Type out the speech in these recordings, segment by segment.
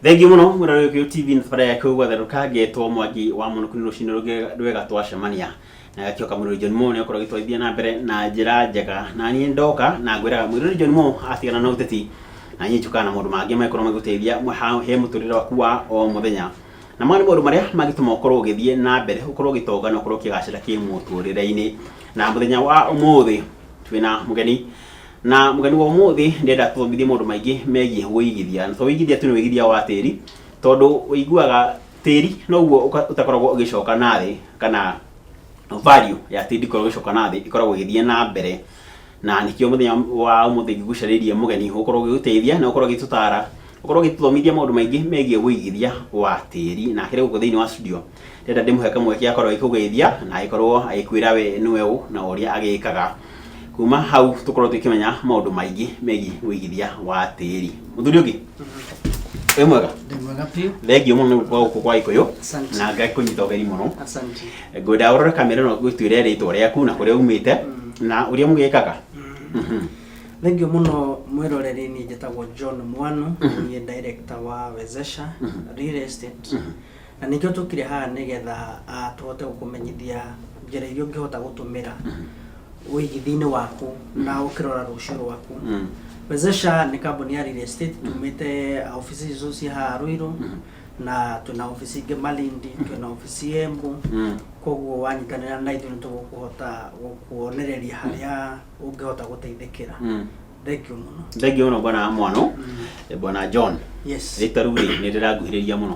Thengiũ mũno mwĩroreri wa Gĩkũyũ TV na tabarĩra ya Gĩkũyũ gwatherũka ngetwo Mwangi wa Mũnũku. Nĩ rũcinĩ rũngĩ rwega twacemania na gakĩoka mwĩroreri John Mo nĩ akorwo agĩtwarithia na mbere na njĩra njega, na niĩ ndoka na ngwĩraga mwĩroreri John Mo atigana na ũteti na niĩ njũkaga na maũndũ mangĩ mangĩkorwo magĩgũteithia he mũtũrĩre waku wa o mũthenya, na maya nĩ maũndũ marĩa mangĩtũma ũkorwo ũgĩthiĩ na mbere, ũkorwo ũgĩtonga na ũkorwo ũkĩgacĩra kĩmũtũrĩre-inĩ. Na mũthenya wa ũmũthĩ twĩna mũgeni, na mũgeni wa ũmũthĩ ndĩrenda tũthomithie maũndũ maingĩ megiĩ ũigithia, na to ũigithia tu, nĩ ũigithia wa tĩri, tondũ ũiguaga tĩri noguo ũtakoragwo ũgĩcoka na thĩ, kana value ya tĩri ndĩkoragwo ĩgĩcoka na thĩ, ĩkoragwo ĩgĩthiĩ na mbere. Na nĩkĩo mũthenya wa ũmũthĩ ngĩgucarĩirie mũgeni ũkorwo ũgĩgũteithia na ũkorwo ũgĩtũtara, ũkorwo ũgĩtũthomithia maũndũ maingĩ megiĩ ũigithia wa tĩri. Na akĩrĩ gũkũ thĩinĩ wa studio, ndĩrenda ndĩmũhe kamweke akorwo agĩkũgeithia na agĩkorwo agĩkwĩra we nĩwe ũ na ũrĩa agĩkaga. Kuma hau tũkorwo tũkĩmenya maũndũ maingĩ megiĩ ũigithia wa tĩri. Mũthuri ũngĩ, wĩ mwega? Ndĩ mwega biũ. Thengiũ mũno nĩ gũka gũkũ kwa Gĩkũyũ. Asante. Na ngakũnyita ũgeni mũno. Asante. Ngwenda ũrore kamera ĩno gwĩtuĩre rĩtwa rĩaku na kũrĩa umĩte na ũrĩa mũgĩkaga. Thengiũ mũno mwĩroreri, niĩ njĩtagwo John Mwanu, niĩ director wa Wezesha Real Estate. Na nĩkĩo tũkire haha nĩgetha tũhote gũkũmenyithia njĩra iria ũngĩhota gũtũmĩra ũigithia-inĩ waku na ũkĩrora rũciũ rwaku. Wezesha nĩ kambuni ya real estate, tumĩte ofici icio ciĩ haha Ruiru, na twĩna ofici ingĩ Malindi, twĩna ofici Embu. Koguo wanyitanĩra na ithuĩ nĩ tũgũkũhota gũkuonereria harĩa ũngĩhota gũteithĩkĩra. Thengiũ mũno. Thengiũ mũno, bwana Mwano. Bwana John. Yes. Rĩtwa rĩu rĩ nĩ rĩranguhĩrĩria mũno,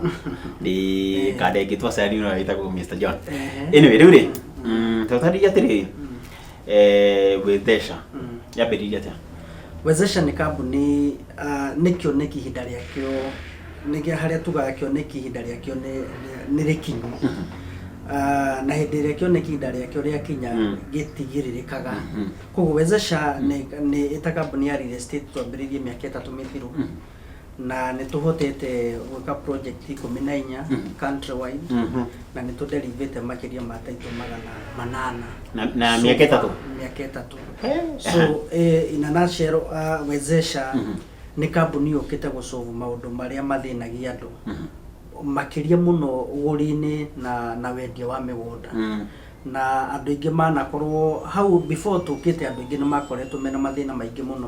nĩ kanda ĩngĩ twaceranio nayo ĩtagwo Mr John. Anyway, rĩu rĩ tũtarĩrie atĩrĩrĩ, Wezesha yambĩrĩirie atĩa? Wezesha nĩ kambuni, nĩ kĩoneki ihinda rĩakĩo nĩ harĩa tugaga kĩoneki ihinda rĩakĩo nĩ rĩkinyu. Na hĩndĩ ĩrĩa kĩoneki ihinda rĩakĩo rĩakinya gĩtigĩrĩrĩkaga. Koguo Wezesha nĩ ĩta kambuni ya real estate twambĩrĩirie mĩaka 3 mĩthiru, na nĩ tũhotete gwĩka project 14 countrywide, na nĩ tũderivĩte makĩria ma title 800. Na So mĩaka 3? Far, mĩaka 3. So in a nutshell, Wezesha nĩ kambuni yũkĩte gũsolve maũndũ marĩa mathĩnagia andũ makĩria mũno ũgũri-inĩ na wendia wa mĩgũnda. Na andũ aingĩ manakorwo hau before tũkĩte, andũ aingĩ nĩ makoretwo mena mathĩna maingĩ mũno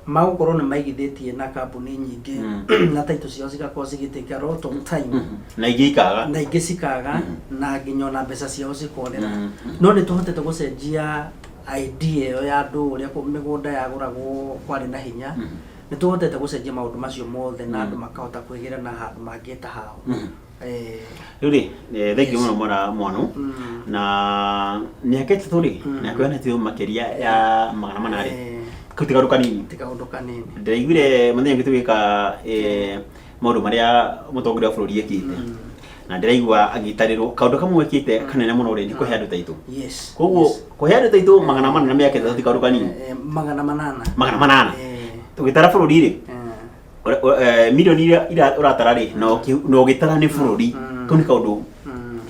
ma gũkorwo nĩ maigithĩtie na kambuni nyingĩ na title ciao cigakorwo cigĩtake a lot of time. Na ingĩ ikaga. Na ingĩ cikaga, na nginya ona mbeca ciao cikorĩra. No nĩ tũhotete gũcenjia idea ĩyo ya andũ, ũrĩa mĩgũnda yagũragwo kwarĩ na hinya. Nĩ tũhotete gũcenjia maũndũ macio mothe na andũ makahota kwĩgĩra na handũ mangĩta hao. Rĩu rĩ, thengiũ mũno mwana Mwanu. Na mĩaka 3 rĩ, na kwĩna title makĩria ya 800 rĩ, kau ti kaũndũ kanini. Ti kaũndũ kanini. Ndĩraiguire mũthenya ũngĩ tũgĩka maũndũ marĩa mũtongoria wa bũrũri ekĩte, na ndĩraigua agĩtarĩrwo kaũndũ kamwe ekĩte kanene mũno rĩ, nĩ kũhe andũ title. Koguo kũhe andũ title 800 na mĩaka 3 ti kaũndũ kanini. 800. 800. Tũgĩtara bũrũri rĩ, mirioni iria ũratara rĩ, na ũgĩtara nĩ bũrũri, kau nĩ kaũndũ,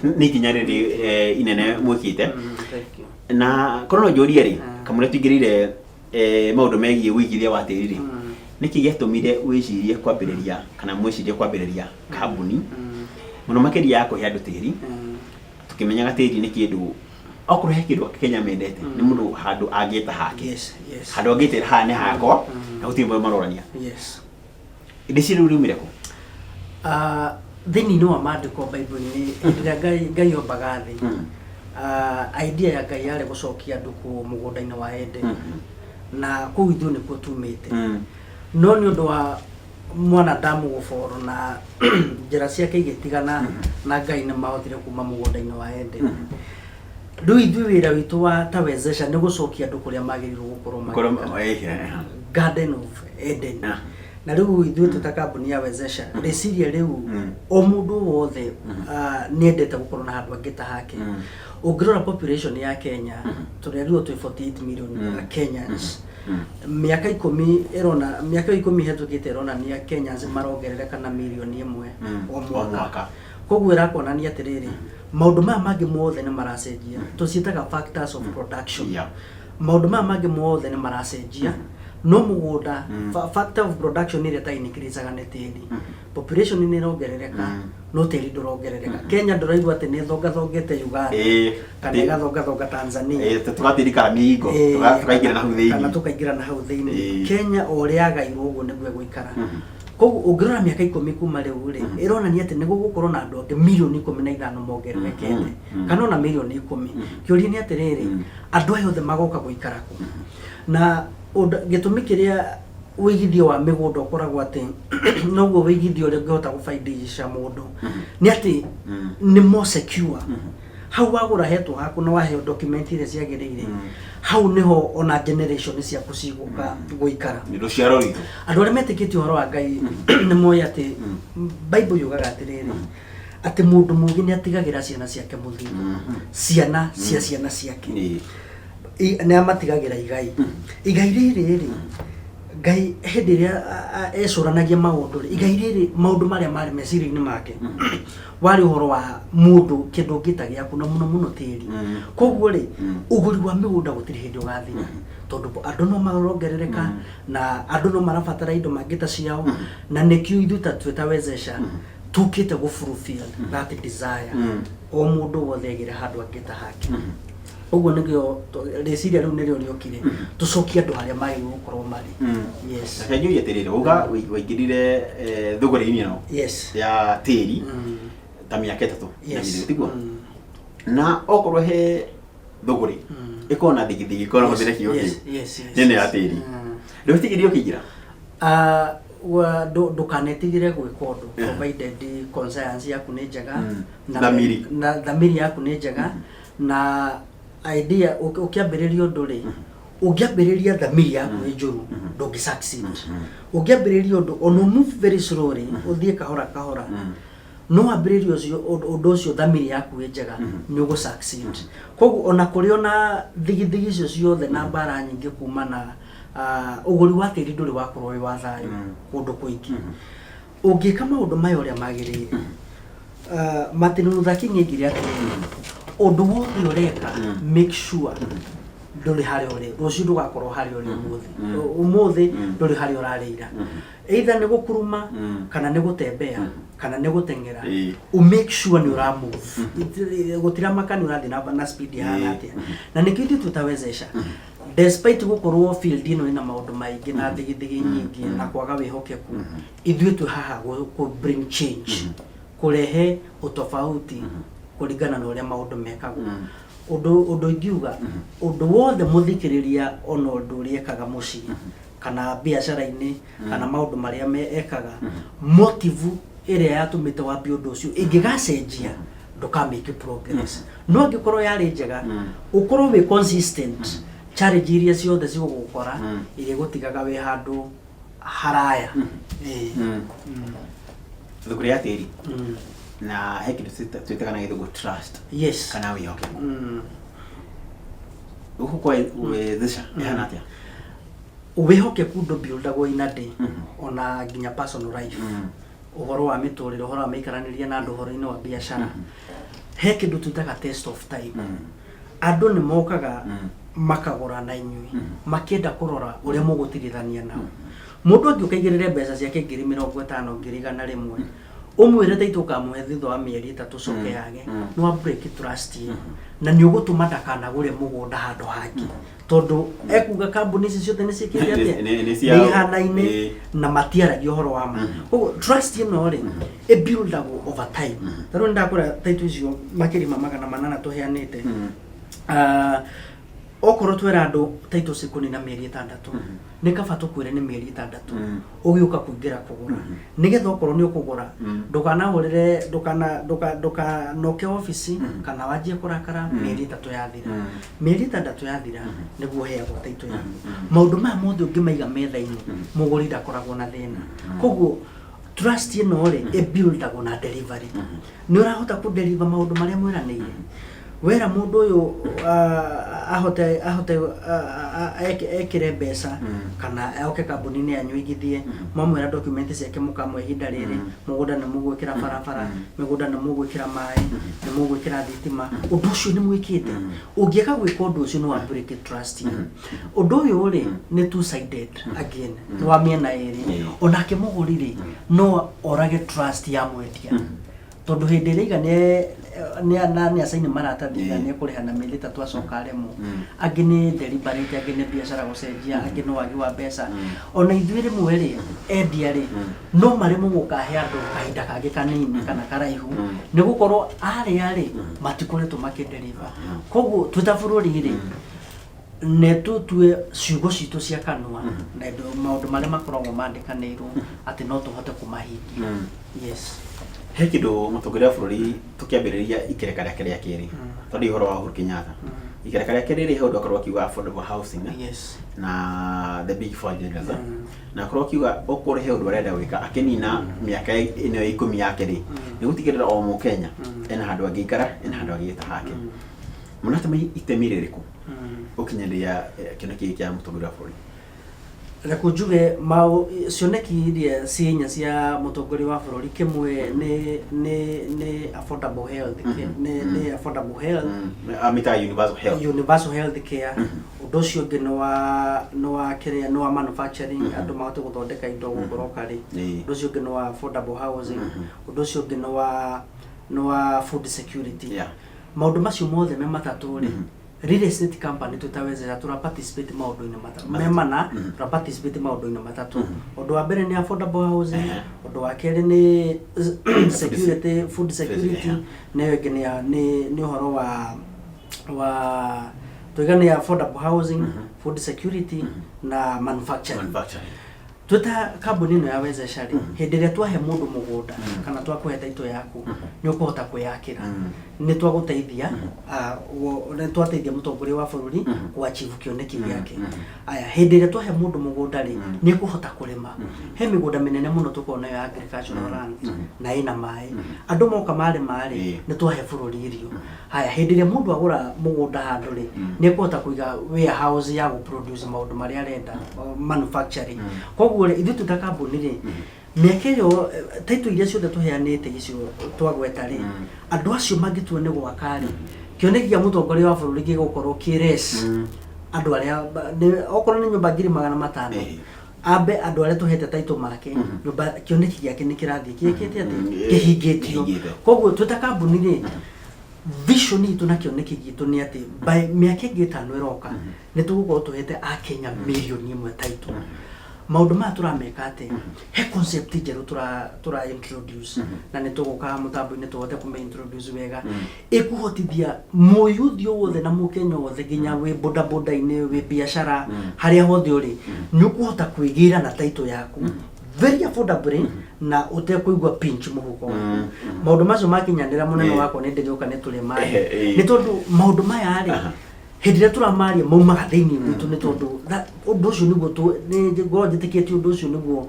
nĩ ikinya rĩrĩ inene mwĩkĩte. Thank you. Na korwo no njũrie rĩ, kamũrĩa tũingĩrĩire maũndũ megiĩ ũigithia wa tĩri rĩ, nĩkĩ gĩatũmire wĩcirie kwambĩrĩria, kana mwĩcirie kwambĩrĩria kambuni mũno makĩria ya kũhe andũ tĩri, tũkĩmenyaga tĩri nĩ kĩndũ, okorwo he kĩndũ Kenya mendete nĩ mũndũ handũ angĩta hake, handũ angĩtĩra haha nĩ hakwa na gũtirĩ mũndũ marorania? Rĩciria rĩu riumire kũ? Thĩinĩ wa maandĩko Bible-inĩ, hĩndĩ ĩrĩa Ngai ombaga thĩ, idea ya Ngai yarĩ gũcokia andũ kũ mũgũnda-inĩ wa Eden, na kũu ithuĩ nĩkuo tumĩte. No nĩ ũndũ wa mwanadamu gũborwo na njĩra ciake igĩtigana na Ngai, nĩ mahotire kuma mũgũnda-inĩ wa Eden. Rĩu ithuĩ wĩra witũ wa ta Wezesha nĩ gũcokia andũ kũrĩa magĩrĩirwo gũkorwo magĩikara, Garden of Eden. Na rĩu ithuĩ twĩ ta kambuni ya Wezesha, rĩciria rĩu o mũndũ wothe nĩ endete gũkorwo na handũ angĩ ta hake. Ũngĩrora population ya Kenya, tũrerirwo twĩ 48 million Kenyans. Mĩaka 10 ĩrona, mĩaka 10 ĩhetũkĩte ĩronania Kenyans marongerereka na mirioni 1 o O mwaka. Mwaka. Koguo ĩrakuonania atĩrĩrĩ, maũndũ maya mangĩ mothe nĩ maracenjia, tũciĩtaga factors of production. Maũndũ maya mangĩ mothe nĩ maracenjia. No mũgũnda, factor of production ĩrĩa ta increaseaga nĩ tĩri. Population nĩ ĩrongerereka, no tĩri ndũrongerereka. Kenya ndũraigua atĩ nĩ ĩthongathongete Uganda kana ĩgathongathonga Tanzania. Tũgatĩrikara mĩhingo, tũkaingĩra na hau kana thĩinĩ. Tũkaingĩra na hau thĩinĩ. Kenya o ũrĩa yagairwo ũguo nĩguo ĩgũikara. Koguo ũngĩrora mĩaka 10 kuma rĩu rĩ, ĩronania atĩ nĩ gũgũkorwo na andũ angĩ mirioni 15 mongererekete, kana ona mirioni 10. Kĩũria nĩ atĩrĩrĩ, andũ aya othe magoka gũikara kũ? Na gĩtũmi kĩrĩa ũigithio wa mĩgũnda ũkoragwo atĩ noguo ũigithio ũrĩa ũngĩhota gũbaidisha mũndũ nĩ atĩ nĩ more secure. Hau wagũra hetwo haku na waheo document iria ciagĩrĩire, hau nĩho ona generation ciaku cigũka gũikara. Nĩ rũciaro rwitũ. Andũ arĩa metĩkĩtie ũhoro wa Ngai nĩ moĩ atĩ Bible yugaga atĩrĩrĩ, atĩ mũndũ mũũgĩ nĩ atigagĩra ciana ciake mũthithũ, ciana cia ciana ciake. Nĩ amatigagĩra igai. Igai rĩrĩ rĩ, Ngai hĩndĩ ĩrĩa ecũranagia maũndũ rĩ, igai rĩrĩ, maũndũ marĩa marĩ meciria-inĩ make warĩ ũhoro wa mũndũ kĩndũ ũngĩta gĩaku, na mũno mũno tĩri. Koguo rĩ, ũgũri wa mĩgũnda gũtirĩ hĩndĩ ũgathira, tondũ andũ no marongerereka na andũ no marabatara indo mangĩta ciao. Na nĩkĩo ithuĩ ta twĩ ta Wezesha tũkĩte gũ fulfill that desire, o mũndũ wothe egĩre handũ angĩta hake. Ũguo nĩkĩo rĩciria rĩu nĩrĩo rĩokire, tũcokie andũ harĩa magĩrĩirwo gũkorwo marĩ. Yes. Reke njũrie atĩrĩrĩ, wauga waingĩrire thũgũrĩ-inĩ ĩno ya tĩri ta mĩaka 3 na mĩthiru, tiguo? Na okorwo he thũgũrĩ ĩkorwo na thigithigi, ĩkorwo na hũthĩre kiugo kĩu nene ya tĩri, ndũĩtigĩrie ũkĩingĩra? Ah, ndũkanetigĩre gwĩka ũndũ, provided conscience yaku nĩ njega na Thamiri. Na thamiri yaku nĩ njega na idea. Ũkĩambĩrĩria ũndũ rĩ, ũngĩambĩrĩria thamiri yaku ĩ njũru, ndũngĩ succeed. Ũngĩambĩrĩria ũndũ ona move very slowly, ũthiĩ kahora kahora, no wambĩrĩria ũcio ũndũ ũcio thamiri yaku ĩ njega, nĩ ũgũ succeed. Koguo ona kũrĩ ona thigithigi icio ciothe na mbara nyingĩ kumana ũgũri wa tĩri ndũrĩ wakorwo wĩ wa thayũ kũndũ kũingĩ, ũngĩka maũndũ maya ũrĩa magĩrĩire, Martin Luther King aigire atĩrĩrĩ, ũndũ wothe ũreka, make sure ndũrĩ harĩa ũrĩ rũciũ, ndũgakorwo harĩa ũrĩ ũmũthĩ. Ũmũthĩ ndũrĩ harĩa ũrarĩ ira, either nĩ gũkuruma kana nĩ gũtembea kana nĩ gũteng'era, ũ make sure nĩ ũra move. Gũtiramaka nĩ ũrathiĩ na speed ihana atĩa. Na nĩkĩo ithuĩ twĩta despite gũkorwo field ĩno ĩna maũndũ maingĩ na thigithigi nyingĩ na kwaga wĩhokeku, ithuĩ twĩ haha kũ bring change, kũrehe utofauti kũringana na ũrĩa maũndũ mekagwo. Ũndũ ingiuga, ũndũ wothe mũthikĩrĩria, ona ũndũ ũrĩa ekaga mũciĩ kana biacara-inĩ kana maũndũ marĩa ekaga, motive ĩrĩa yatũmĩte wambie ũndũ ũcio ĩngĩgacenjia, ndũka make progress. No angĩkorwo yarĩ njega, ũkorwo wĩ consistent, challenge iria ciothe cigũgũkora irĩgũtigaga wĩ handũ haraya. Thũgũrĩ ya tĩri na he kĩndũ twĩtaga na gĩthũngũ trust kana wĩhokeku. Gũkũ kwa Wezesha ĩhana atĩa? Wĩhokeku ndũbuildagwo in a day, ona nginya personal life, ũhoro wa mĩtũrĩre, ũhoro wa mĩikaranĩrie na andũ, ũhoro-inĩ wa biacara, he kĩndũ twĩtaga test of time. Andũ nĩ mokaga makagũra na inyuĩ makĩenda kũrora ũrĩa mũgũtigithania nao. Mũndũ angĩũka aigĩrĩre mbeca ciake 50,000, 100,000, ũmwĩre ta itũkamũhe thutha wa mĩeri 3, coke yage, nĩ wa break trust ĩyo na nĩ ũgũtũma ndakanagũre mũgũnda handũ hangĩ, tondũ ekuga kambuni ici ciothe nĩ ciĩkĩte atĩa? Nĩ ciao. Nĩ ihanaine na matiaragia ũhoro wa ma. Koguo trust ĩno rĩ, ĩbuildagwo over time. Ta rĩu nĩndakũra title icio makĩria ma 800 tũheanĩte. Ah, okorwo twera andũ title cikũnina mĩeri 6, nĩ kaba tũkwĩre nĩ mĩeri 6 ũgĩũka kũingĩra kũgũra, nĩgetha okorwo nĩ ũkũgũra, ndũkanahũrĩre, ndũkana ndũka ndũkanoke obici kana wanjie kũrakara mĩeri 3 yathira. Mĩeri 6 yathira nĩguo ũheagwo title yaku. Maũndũ maya mothe ũngĩmaiga metha-inĩ, mũgũri ndakoragwo na thĩna. Koguo trust ĩno rĩ, ĩbuildagwo na delivery. Nĩ ũrahota kũ deliver maũndũ marĩa mwĩranĩire. Wera mũndũ ũyũ ahote ekĩre mbeca kana oke kambuni-inĩ yanyu aigithie, mwamwĩra document ciake, mũkamwe ihinda rĩrĩ, mũgũnda nĩ mũgwĩkĩra barabara, mĩgũnda nĩ mũgwĩkĩra maĩ, nĩ mũgwĩkĩra thitima, ũndũ ũcio nĩ mwĩkĩte. Ũngĩaga gwĩka ũndũ ũcio, nĩ wa break trust. Ũndũ ũyũ rĩ, nĩ two sided again, nĩ wa mĩena ĩrĩ. Onake mũgũri rĩ, no orage trust ya mwendia, tondũ hĩndĩ ĩrĩa iga nĩ acaini maratathi iga nĩ ekũrĩha na mĩeri 3, acoka aremwo. Angĩ nĩ deliberate, angĩ nĩ biacara gũcenjia, angĩ nĩ wagi wa mbeca. Ona ithuĩ rĩmwe rĩ, endia rĩ, no maremwo gũkahe andũ kahinda kangĩ kanini kana karaihu, nĩ gũkorwo arĩa rĩ matikoretwo makĩdeliver. Koguo twĩ ta bũrũri rĩ, nĩ tũtue ciugo citũ cia kanua na maũndũ marĩa makoragwo mandĩkanĩirwo atĩ no tũhote kũmahingia. Yes. He kĩndũ mũtongoria wa bũrũri tũkĩambĩrĩria ikereka rĩake rĩa kerĩ, tondũ ũhoro wa Uhuru Kenyatta, ikereka rĩa kerĩ rĩ, he ũndũ akorwo akiuga affordable housing na the big four agendas, na akorwo akiuga okorwo he ũndũ arenda gwĩka akĩnina mĩaka ĩno ya 10 yake rĩ, nĩ gũtigĩrĩra o mũkenya ena handũ angĩikara, ena handũ angĩgĩta hake. Mũratema itemi rĩrĩkũ gũkinyanĩria kĩoneki gĩkĩ kĩa mũtongoria wa bũrũri? Reke njuge mau cioneki iria ciĩ inya cia mũtongoria wa bũrũri, kĩmwe nĩ affordable health care, nĩ affordable health. Amĩtaga universal health. Universal health care. Ũndũ ũcio ũngĩ nĩ wa kĩrĩa, nĩ wa manufacturing, andũ mahote gũthondeka indo gũkũroka rĩ. Ũndũ ũcio ũngĩ nĩ wa affordable housing. Ũndũ ũcio ũngĩ nĩ wa food security. Maũndũ macio mothe me matatũ rĩ, real estate company twĩ ta Wezesha tũra participate maũndũ-inĩ matatũ me mana, tũra participate maũndũ-inĩ matatũ. Ũndũ wa mbere nĩ affordable housing, ũndũ wa kerĩ nĩ security, food security, na ĩyo ĩngĩ nĩ ũhoro wa tuiga nĩ affordable housing, food security na manufacturing. Manufacturing. Twĩ ta kambuni ĩno ya Wezesha rĩ, hĩndĩ ĩrĩa twahe mũndũ mũgũnda kana twakũhe title yaku, nĩ ũkũhota kwĩyakĩra. Nĩ twagũteithia, nĩ twateithia mũtongoria wa bũrũri kũ achieve kĩoneki gĩake. Aya, hĩndĩ ĩrĩa twahe mũndũ mũgũnda rĩ, nĩ ekũhota kũrĩma. He mĩgũnda mĩnene mũno tũkoragwo nayo ya agricultural land na ĩna maĩ. Andũ moka marĩma rĩ, nĩ twahe bũrũri irio. Haya, hĩndĩ ĩrĩa mũndũ agũra mũgũnda handũ rĩ, nĩ ekũhota kũiga warehouse ya gũ produce maũndũ marĩa arenda, manufacturing. Koguo rĩ, ithuĩ twĩ ta kambuni rĩ, mĩaka ĩyo, title iria ciothe tũheanĩte icio twagweta rĩ, andũ acio mangĩtua nĩ gwaka rĩ, kĩoneki kĩa mũtongoria wa bũrũri gĩgũkorwo kĩ less. Andũ arĩa okorwo nĩ nyũmba 500,000, ambe andũ arĩa tũhete title make nyũmba, kĩoneki gĩake nĩ kĩrathiĩ kĩĩkĩte atĩ kĩhingĩtio. Kĩhingĩte. Koguo twĩ ta kambuni rĩ, vision itũ na kĩoneki gitũ nĩ atĩ by mĩaka ĩngĩ 5 ĩroka, nĩ tũgũkorwo tũhete akenya 1 million title. Maũndũ maya tũrameka atĩ he concept njerũ tũra introduce, na nĩ tũgũka mũtambo-inĩ tũhote kũmĩ introduce wega, ĩkũhotithia mũyuthi o wothe na mũkenya wothe, nginya wĩ bodaboda-inĩ, wĩ biacara, harĩa hothe ũrĩ, nĩ ũkũhota kwĩgĩra na title yaku very affordably na ũtekũigua pinch mũhuko waku. Maũndũ macio makinyanĩra, mũnene wakwa, nĩ ndĩrĩũka nĩ tũrĩ nĩ tondũ maũndũ maya rĩ, hĩndĩ ĩrĩa tũramaria maumaga thĩinĩ witũ, nĩ tondũ ũndũ ũcio nĩguo nĩ ngorwo njĩtĩkĩtie ũndũ ũcio nĩguo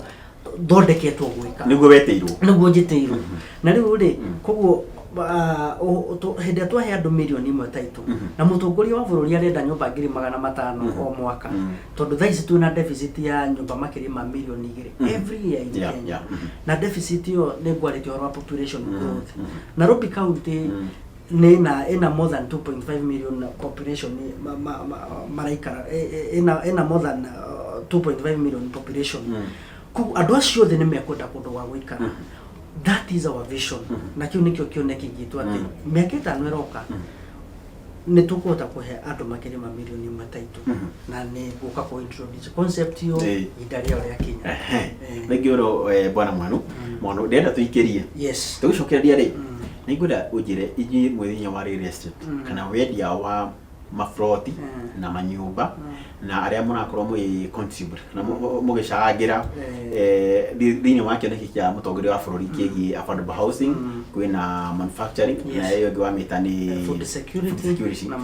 thondeketwo gwĩka. Nĩguo wetĩirwo. Nĩguo njĩtĩirwo. Na rĩu rĩ, koguo hĩndĩ ĩrĩa twahe andũ 1 million title, na mũtongoria wa bũrũri arenda nyũmba 500,000 o mwaka, tondũ thaa ici twĩna deficit ya nyũmba makĩria ma 2 million every year in Kenya. Na deficit ĩyo nĩ ngwarĩtie ũhoro wa population growth. Nairobi County nĩ ĩna more than 2.5 million population maraikara, ĩna more than 2.5 million population. Koguo andũ acio othe nĩ mekwenda kũndũ gwa gũikara. That is our vision, na kĩu nĩkĩo kĩoneki gitũ, atĩ mĩaka 5 ĩroka nĩ tũkũhota kũhe andũ makĩria ma 1 million title, na nĩ gũka kũ introduce concept ĩyo ihinda rĩao rĩakinya. Thengiũ ro, bwana Mwanu Mwanu, ndĩrenda tũikĩrie tũgĩcokereria rĩ, nĩ ngwenda ũnjĩre inyuĩ mwĩ thĩinĩ wa real estate kana wendia wa maburoti na manyũmba, na arĩa mũrakorwo mwĩ contribute kana mũgĩcangĩra thĩinĩ wa kĩoneki kĩa mũtongoria wa bũrũri kĩgiĩ affordable housing, kwĩna manufacturing, na ĩyo ĩngĩ wamĩta nĩ food security. Food security. Na,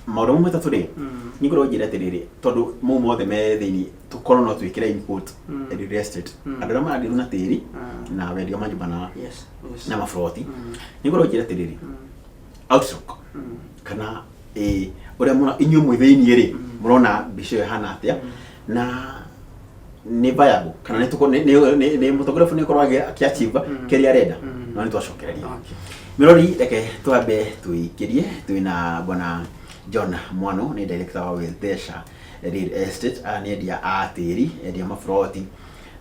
Maũndũ mau matatũ rĩ, nĩ ngorwo njĩre atĩrĩrĩ, tondũ mau mothe me thĩinĩ, tũkorwo no twĩkĩre input real estate, andũ arĩa marandirwo na tĩri na wendia wa manyũmba na na maburoti, nĩ ngorwo njĩre atĩrĩrĩ, Outlook kana ũrĩa mũra inyuĩ mwĩ thĩiniĩ rĩ, mũrona mbica ĩyo ĩhana atĩa, na nĩ viable kana nĩ tũko- nĩ- nĩ- nĩ- nĩ mũtongoria bũrũri nĩkorwo akĩ-achieve kĩrĩa arenda? No nĩ twacokereria. Mĩrori, reke twambe tũikĩrie. Twĩna bwana John Mwano, nĩ director wa Wezesha Real Estate. Aya nĩ endia a tĩri, endia maburoti,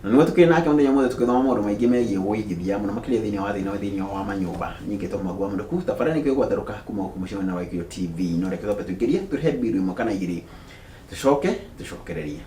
na nĩguo tũkĩrĩ nake mũthenya mũthĩ tũgĩthoma maũndũ maingĩ megiĩ wũigithia, mũno makĩria thĩinĩ wa thĩinĩ thĩinĩ wa manyũmba. Nyingĩ to Mwangi wa Mũnũku, tabarĩra nĩkĩo ĩgwatherũka kuma gũkũ mũciĩ wa Gĩkũyũ TV. No reke twambe tũikĩrie, tũrĩhe mbiru ĩmwe kana igĩrĩ, tũcoke tũcokererie.